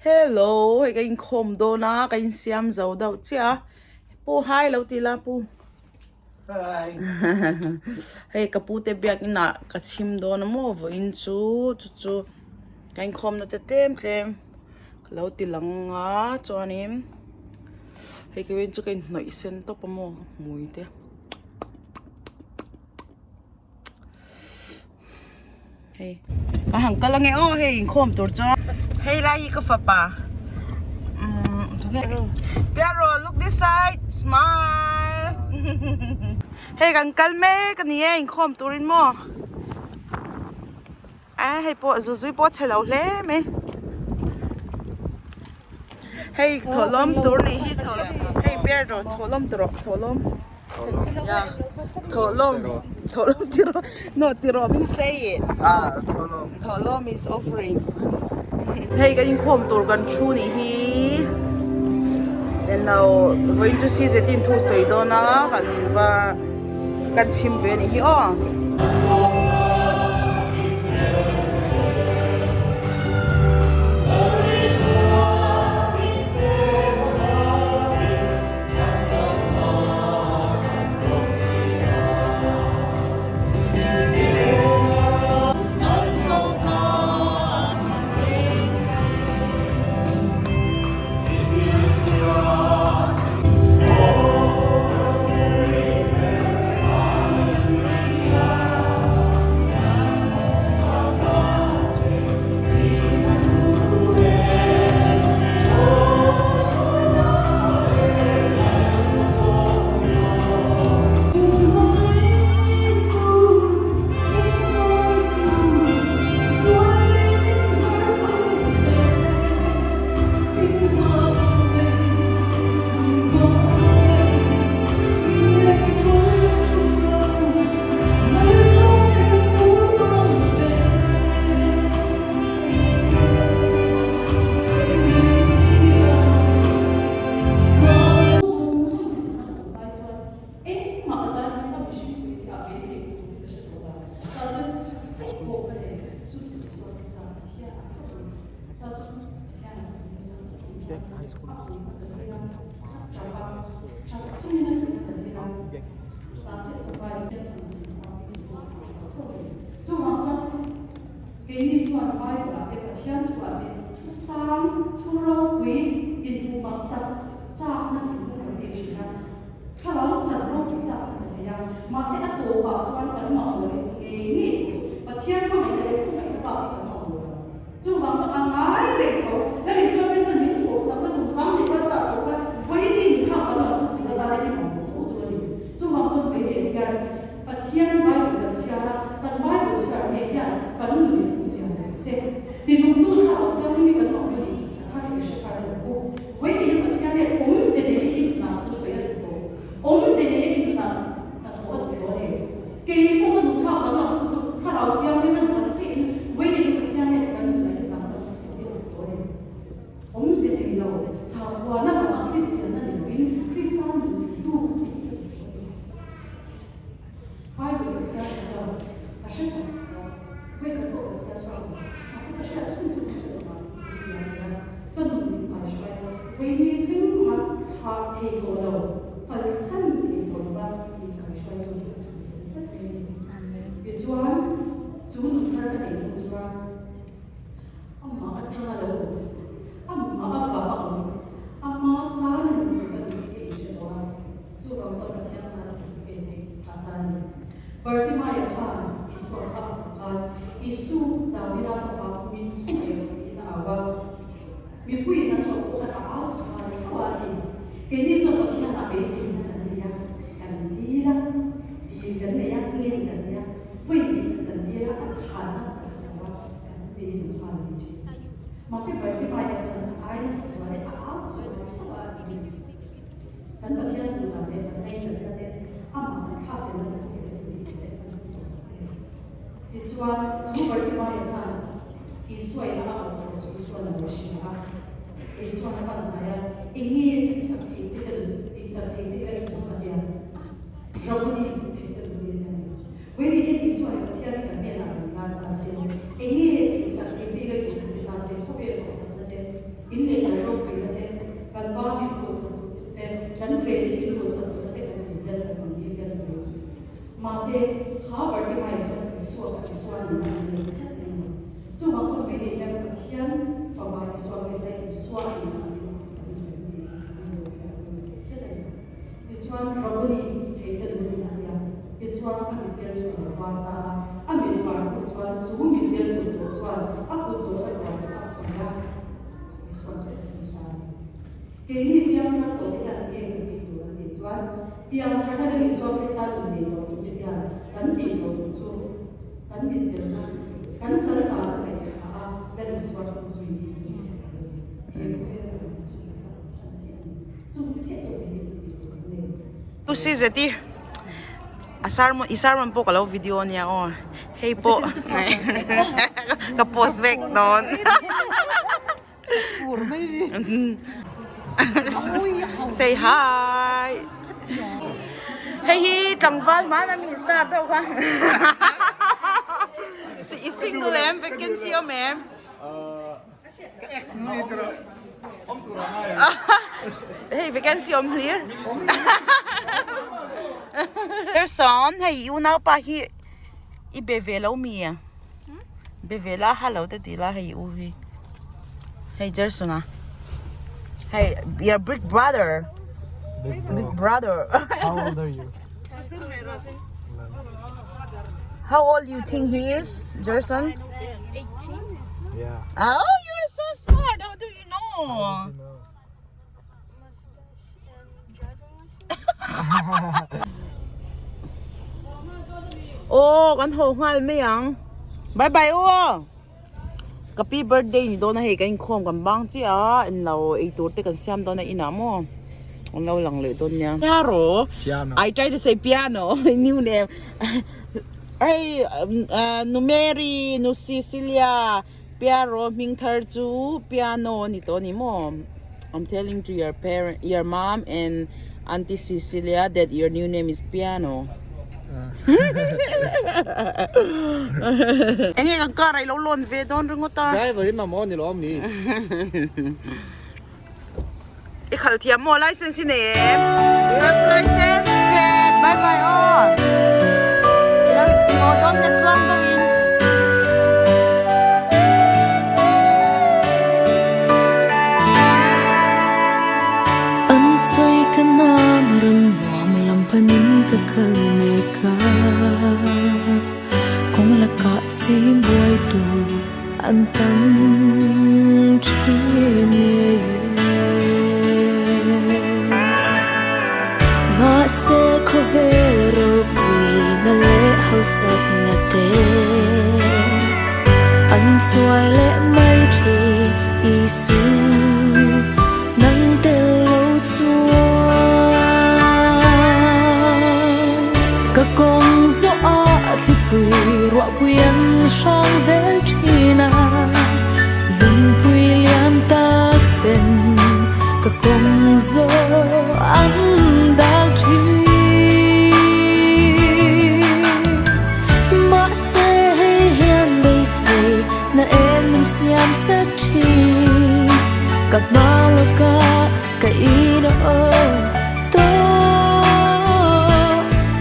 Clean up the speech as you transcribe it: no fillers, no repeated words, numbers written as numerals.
Hello hei ka inkhawm dawn a ka insiam zo deuh chiah a pu hai lo ti la pu hei ka pu te biakin ah ka chhim dawn a maw vawiin chu chu chu ka inkhawm na te tlem tlem ka lo ti lang a chuanin hei ka vawiin chu ka inhnawih sen tawp a maw hmui te. Hei ka han kal ange aw hei inkhawm tur chuan hei lai hi ka fapa umm Piaro look this side smile hei kan kal mek ani e inkhawm turin maw a hei pawh zuzui pawh a chhe lo hle mai hei thawhlawm tur nih hi hei Piaro thawhlawm ti rawh thawhlawm. Ya thawhlawm thawhlawm ti rawh no ti rawh min say it Ah thawhlawm thawhlawm is offering hei kan inkhawm tur kan thu nih hi englo vawiin chu C Z in thu sawi dawn a kan va kan chhim ve nih hi aw. Engmah a tan hian ka mihring pui te ah beisei tur hi ka hre tawh lo. Tah chuan chauh pawh ka nei, chu chu Isua Krista Pathian ah chauh a ni. Tah chuan Pathian ah ka dil a, ka ṭawngṭai a, a pui ka dil a, ka ṭap a, ṭap chungin a pui ka dil a, tah chiah chuan Bible chuan a min tih tho a ni. Chuvang chuan keini chuan Bible ah te Pathian thu ah te thu sang, thu ropui, inhmuhmak chak chakna thinlung kan nei thin a. Thlarau chak ropui chak kan nei a, mahse a tawpah chuan kan mamawh leh ngei ngei tawh chu Pathian hmangaihna leh khawngaihna bak hi kan mamawh lo. Chuvang chu a ngai reng tho. Lal Isua Krista min thawhsakna tum sang leh kal tak loh kha vawiin in thlak kan lam tu tur atana i mamawh tho chu a ni. Chuvang chuan vawiin em hian Pathian Bible kan chhiar a, kan Bible chhiar hne hian kan nun in awmzia lo se. Tinungtu thlarau thianghlim hi kan mamawh a ni tih a thar hi i hre thar lo u. Vawiin hi Pathian hian awmze nei hi hna thu sawi a duh tawh. Awmze nei hi hna hnathawh a duh tawh a ni. Kei pawh ka nun thlak danglam chu chu Thlarau Thianghlim a duh ang chiahin vawiin hi Pathian hian kan nunah hian danglam hnathawh hi a duh tawh a ni. Awmze nei lo, chhakhuana vanga Kristianna ni loin Krista nun tu kan tih hi a duh tawh a ni. Bible ka chhiar tawh lo, ka hre tawh lo. Vawi khat pawh ka chhiar chhuak lo. Mahse ka hriat chhun chu ka hre tawh lo ka zia nia. Ka nun min kai hruai a, vawi ni thleng a thah thei tawh lo, kalsan thei tawh lo va min kai hruai tu hi a thu fel tlat mai a ni. Tichuan, chu nun thar ka neih hnu chuan amah atanga lo awm, amah avanga awm, ama tana nun tur ka ni tih ka inhre tawh a. Chuvang chuan Pathian tan a hmu ve thei tha ta a ni. Bartimaia khan Isua kha a hmuh khan, Isu, Davida fapa min khawngaih rawh tiin a au a. Mipuiin an hauh pawh khan a au sual sauh a a ti. Keini chuan Pathianah beiseina kan nei a, kan dil a, dil kan nei a, ngen kan nei a, vawi hnih khat kan dil a, a chhanna kan hmu a, kan pe duh nghal a ni thin. Mahse Bartimaia chuan a ai nasa sual e, a au sual sauh a a ti. Kan Pathian duh dan leh kan ngaihtuahna te amah kan thlak lehna te pawh hi kan inbihchhe leh hman duh tawh tak em? Tichuan, chu Bartimaia khan Isua ina a auh tawh chu Isua'n a lo hria a. Isua'n a pan hnai a, Eng nge tihsak thei che ka duh, tihsak thei che ka duh a tia. Rabuni hmuh theih ka duh ni a ti a ni. Vawiin hian Isua leh Pathian hi kan hnenah rawn lar ta se, eng nge tihsak thei che ka duh ti ta se, khawvel hauhsakna te, Mahse, kha Bartimai chuan Isua kha Isua nihna a ni lo tlat mai a ni. Chuvang chu keini hian Pathian Fapa Isua Krista hi Isua a nihna a ni lo tih kan hre tih kan inzawhfiah a ni tak zet a ni. Tichuan, Rabuni theite dunin a tia. Tichuan, a mitdel chu a lo var ta a. A mit var hnu chuan chu mitdel kut tawh chuan a kut tawhna rual chu a khawih a, Isua chu a chhim ta a ni. Keini piangthar tawh te hian enge kan tih tur an tih chuan, piangtharna kan Isua Krista nun nei tawh tu te hian kan tih tawh tur chu kan mitdelna, kan sal tan a peih thla a, Lal Isua hnung zui hi kan tih tur a ni. He khawvela kan awm chhung hian kan awm chhan chiah a ni. Chung chiah chu keini kan tih tur kan nei. Tu si zeti a sermon i sermon pawh ka lo video ania aw hei pawh ka post vek dawn. Say hi. Hei hi tlangval hmana mi star deuh kha. I single em vacancy awm em? Hei vacancy awm hlir. Gerson hei i unaupa hi i be ve lo mi a? Be ve la hello te tih la hei u hi hei Gerson a hei your big brother big brother How old are you? How old you think he is Gerson? 18. Yeah. Oh, you're so smart. How do you know? How did you know? Mustache and driving license. Aw kan haw nghal mai ang bye bye aw ka pi birthday ni dawn a hei kan inkhawm kan bang chiah a englo ei tur te kan siam dawn a inah maw an lo lang leh dawn nia piano I try to say piano new name hei nu Mary nu Cecilia Piaro hming thar chu piano a ni tawh a ni maw? I'm telling to your parent, your mom and Auntie Cecilia that your new name is Piano. Enge kan car ah i lo lawn ve dawn ringawt a. Driver hi mamawh a ni lo ami? I khalh thiam maw license hi nei em? You have license? Bye bye aw. I lo i haw dawn net tluang deuh in. An sawi ka nam ram nuam lam panin ka kal mek a, kawng lakah chim buai tur An tam thin e. Mahse khawvel ropui na leh hausakna te an chuai leh mai thin Isu nang tel lo chuan ka kawng zawh ah thlipui ruahpui an hrang vel thin a, lungpui lian tak ten ka kawng zawh an dal thin. Mahse hei hian beisei na em min siam sak thin, ka hma lawka ka in a awm.